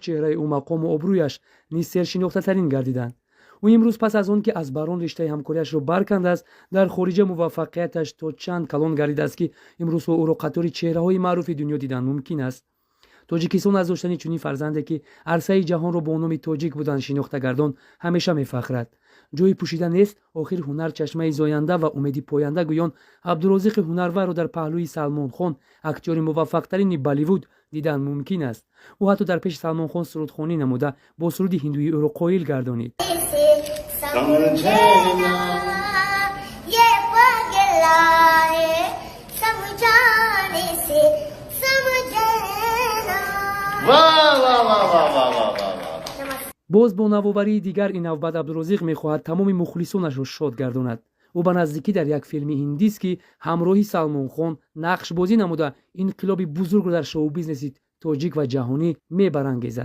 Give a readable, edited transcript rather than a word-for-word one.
Чеҳраи ӯ, мақому обрӯяш низ сершинохтатарин гардиданд. Ӯ имрӯз, пас аз он ки аз Барон риштаи ҳамкориашро баркандааст, дар хориҷа муваффақияташ то чанд калон гардидааст, ки имрӯзҳо ӯро қатори чеҳраҳои маъруфи дунё дидан мумкин аст. Тоҷикистон аз доштани чунин фарзанде, ки арсаи ҷаҳонро бо номи тоҷик будан шинохта гардонд, ҳамеша мефахрад. Ҷои пӯшида нест, охир ҳунар чашмаи зоянда ва умеди поянда гӯён, Абдурозиқи ҳунарварро дар паҳлӯи Салмонхон, актёри муваффақтарини Болливуд, дидан мумкин аст. Ӯ ҳатто дар пеши Салмонхон сурудхонӣ намуда, бо суруди ҳиндуӣ ӯро қоил гардонид. समझना ये पगला है, समझाने से समझना। वाह वाह वाह वाह वाह वाह वाह वाह! Боз бо навоварии дигар ин навбат Абдурозиқ мехоҳад тамоми мухлисонашро шод гардонад. Ӯ ба наздикӣ дар як филми ҳиндист, ки ҳамроҳи Салмонхон нақшбозӣ намуда, инқилоби бузургро дар шоу-бизнеси тоҷик ва ҷаҳонӣ мебарангезад.